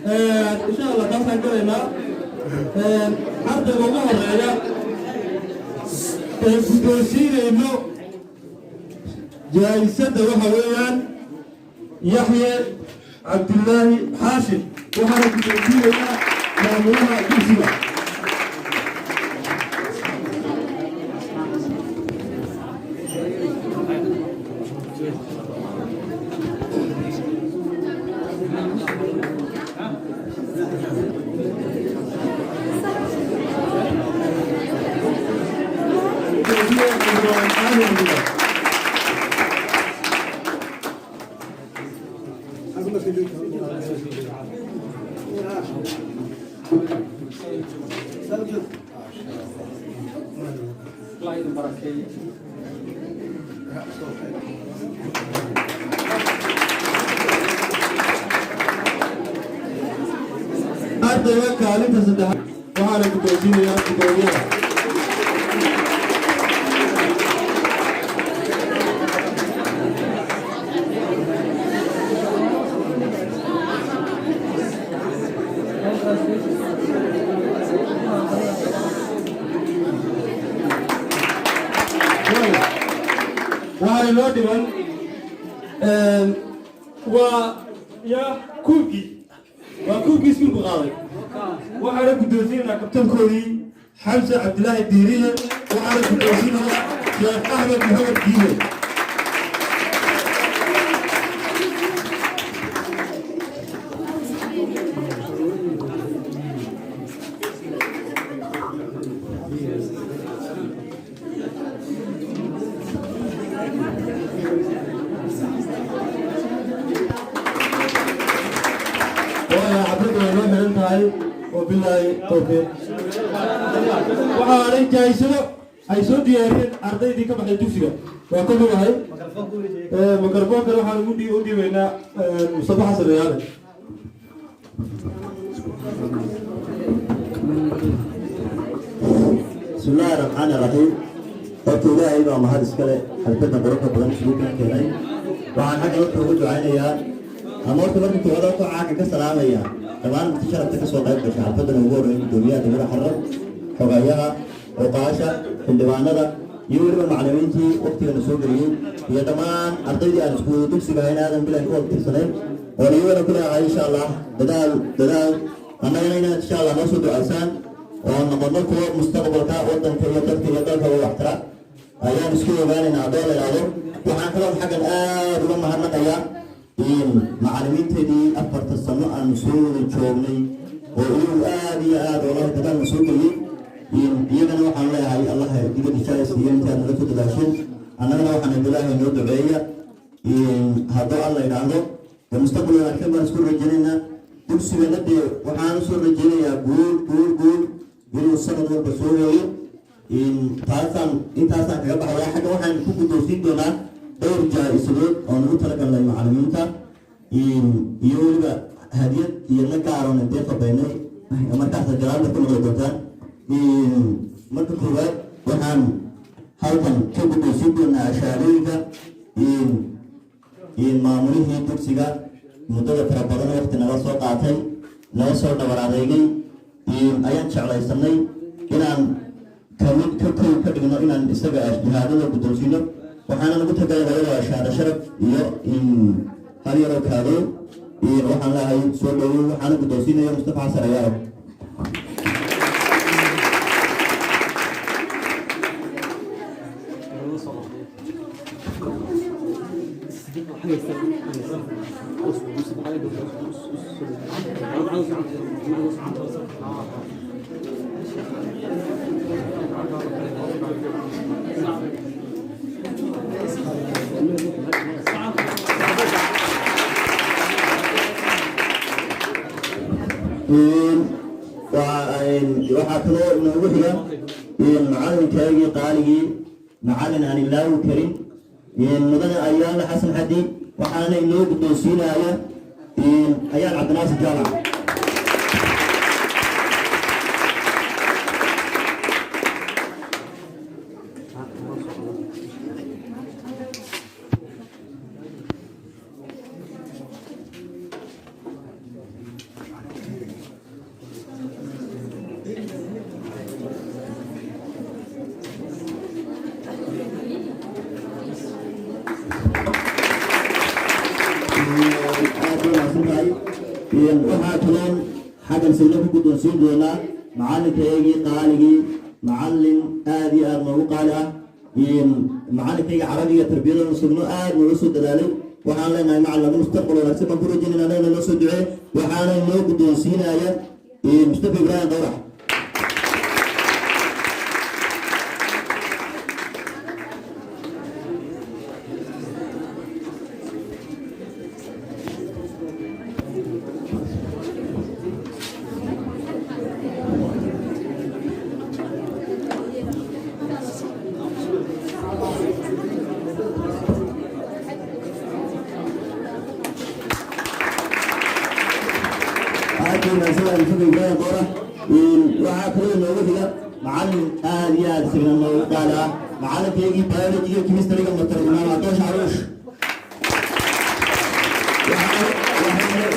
Insha Allah taasaan galaynaa. Ardayga ugu horeeya ee guddoonsiinayno jaa'isadda waxa weeyaan Yaxye Cabdillaahi Xaashim, waxaana guddoonsiinayaa maamulaha dugsiga. Guddoonsiinaya. Allah idin barakeeyo. Ardayga kaalinta saddexaad waxaana guddoonsiinayaa guddoomiyaha. Waxaa inoo dhiman waa ya kuubkii, waa kuubkii iskuulku qaaday. Waxaana guddoonsiinaynaa kabtankoodii Xamse Cabdilaahi Diiriye, waxaana guddoonsiinayaa Sheekh Axmed Maxamed Diine. Waa xafladda way noo xiran tahay. Wabilaahi towfiiq. Waxaa hadhay jahaysado ay soo diyaariyeen ardaydii ka baxday dugsiga. Waa ka lugahay mikrofoonkan. Waxaan ugu u dhiibaynaa Mustafa Xasan Riyaale. بسم الله الرحمن الرحيم. Horta Ilaahay baa mahad iskale xalfadda quruxda badan isugu kan keenay. Waxaan xagga horta ugu ducaynayaa, ama horta marka koowaad horta waxaan ka salaamayaa dhammaan inta sharafta kasoo qayb gashay xalfaddan, ugu horreeya gudoomiyaha degmada Xarad, xogayaha, oqaasha, xildhibaanada iyo weliba macallimiintii waqtigana soo geliyey iyo dhammaan ardaydii aan isku dugsiga ahayn, Aadan Bilan ku wada tirsanayn, oon iyagana ku leeyahay insha Allah dadaal, dadaal, annagana inaad insha Allah noo soo ducaysaan oo noqono kuwa mustaqbalka wadanka iyo dadka iyo dalkaba waxtara ayaan isku ogaanaynaa haddoo la idhaahdo. Waxaan kaloo xaggan aad uga mahadnaqayaa macallimiinteedii 4ta sano aanu soo wada joognay oo iyagu aad iyo aad walahi dadaalna soo geliyey. Iyagana waxaan leeyahay Allah diga dishaaya siiyo intii aad nala soo dadaasheen. Annagana waxaan ilaahay noo duceeya haddoo Alla idhaahdo. Dee mustaqbal wanaagsan baan isku rajaynaynaa. Dugsigana dee waxaan usoo rajaynayaa guul, guul, guul inuu sanad walba soo hooyo. Taasaan intaasaan kaga baxaya. Xagga waxaan ku guddoonsiin doonaa dhowr jaa-isadood oo nagu talagalnay macallimiinta iyo weliba hadiyad iyo na gaaroon intee fabaynay markaas gadaal ku noqon doontaan. Marka koowaad waxaan halkan ka guddoonsiin doonaa shahaadooyinka maamulihii dugsiga muddada fara badan waqti nala soo qaatay, nala soo dhabar adeegay. Ayaan jeclaysanay inaan kamid ka kow ka dhigno inaan isaga shahaadada guddoonsiino. Waxaana nagu tagalay labada shahaado sharaf iyo hal yaroo kaadow. Waxaan leeyahay soo dhowow. Waxaana guddoonsiinaya Mustafa Xasan Ayaaro. Waxaa kaloo inoogu xiga macalinkaygii qaaligii, macalin aan ilaawi karin, mudane Ayaale Xasan Xadi. Waxaana inoo guddoonsiinaya Ayaan Cabdinaasir Jaamac. Aad bay mahadsan tahay. Waxaa kaloon xaggan sawirro ku guddoonsiin doonaa macalinkaygii qaaligii, macalin aad iyo aad noogu qaali ah, macalinkayga Carabiga tarbiyadana sugno, aad nooga soo dadaalay. Waxaan leenahay, macalin, adu mustaqbal wanaagsan baan ku rajaynayna, anagana noo soo ducee. Waxaana inoo guddoonsiinaya Mustafa Ibraahim Dawrax. Aad buu mahadsan yahay Mustafa Ibraahim Dawrax. Waxaa kaloo inooga xiga macalin aad iyo aad isagana noogu qaali ah, macalinkaygii biologyga, chemistryga, Master Imaam Adoosh Caruush.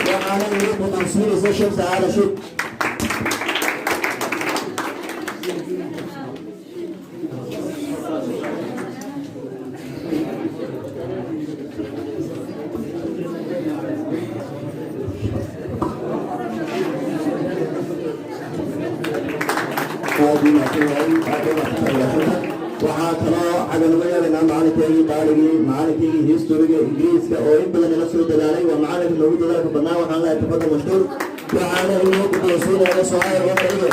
Waxaana inoo guddoonsiinaysa Shamsa Aalashid. Aad buu mahadsan yahay, aad buu mahadsan yahay. Waxaa kaloo xaggan uga yeelaynaa macalinkaygii qaaligii, macalinkaygii historyga, Ingiriiska, oo in badan ila soo dadaalay. Waa macalinka noogu dadaalka badnaa. Waxaan leeyahay, tafadal mashhuur. Waxaana inoo guddoonsiinaya Sohair Cumar Ige.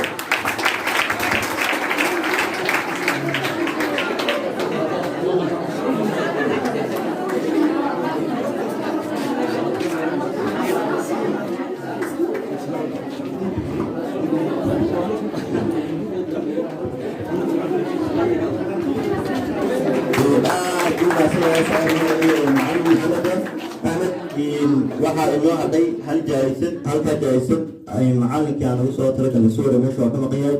Aad buu mahadsan yahay Sohair Cumar Ige, macalin Maxamed Axmed. Waxaa inoo hadhay hal jaayisad. Halkaa jaayisad ay macalinkii aan ugu soo talagalnay suura meesha waa ka maqan yahay,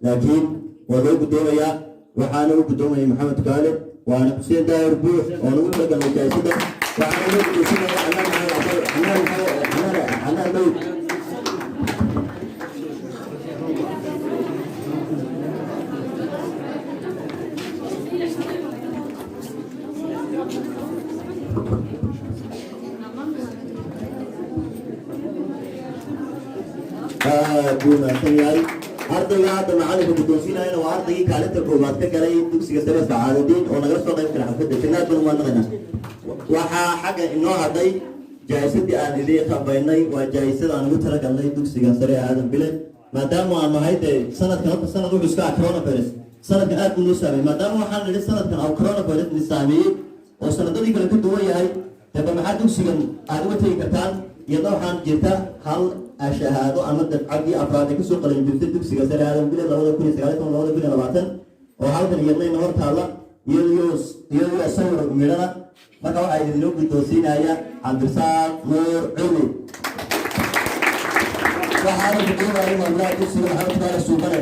laakiin waa loo guddoomayaa. Waxaana u guddoomayay Maxamed Tukaale, waana Xuseen Daahir Buux oo nagu talagalnay jaayisada. Waxaana loo guddoonsinaya Xanaan Maxamed, Xanaan Maxamed, Xanaan, Xanaan Dawd. Aad buu mahadsan yahay. Ardayga hadda macalinka guddoonsiinayana waa ardaygii kaalinta koowaad ka galay dugsiga sare Sacaadudiin oo nagala soo qayb galay xafladda. Jannaad badan waan naqaynaa. Waxaa xagga inoo hadhay jaa'isadii aan idiin qabaynay. Waa jaa'isada aan ugu talagalnay dugsiga sare ee Aadan Bile, maadaama aan nahay dee sanadkan, horta sanad wuxuu iska ah coronavirus. Sanadkan aad buu noo saameeyey, maadaama waxaan nidhi sanadkan au coronavirus ni saameeyey oo sanadadii kale ka duwan yahay. Deba maxaa dugsigan aad uga tegi kartaan? Iyadna waxaan jirta hal shahaado ama dafcadii afraad ee kasoo qalin jirtay dugsiga sare Aadan Bile 2019, 2020, oo halkan iyadna ina hor taalla, iyadoo sawir midhana. Marka waxaa idinoo guddoonsiinaya Cabdirasaaq Nuur Cilmi, waxaana guddoonaya maamulaha dugsiga Maxamed Tukaale Suubane.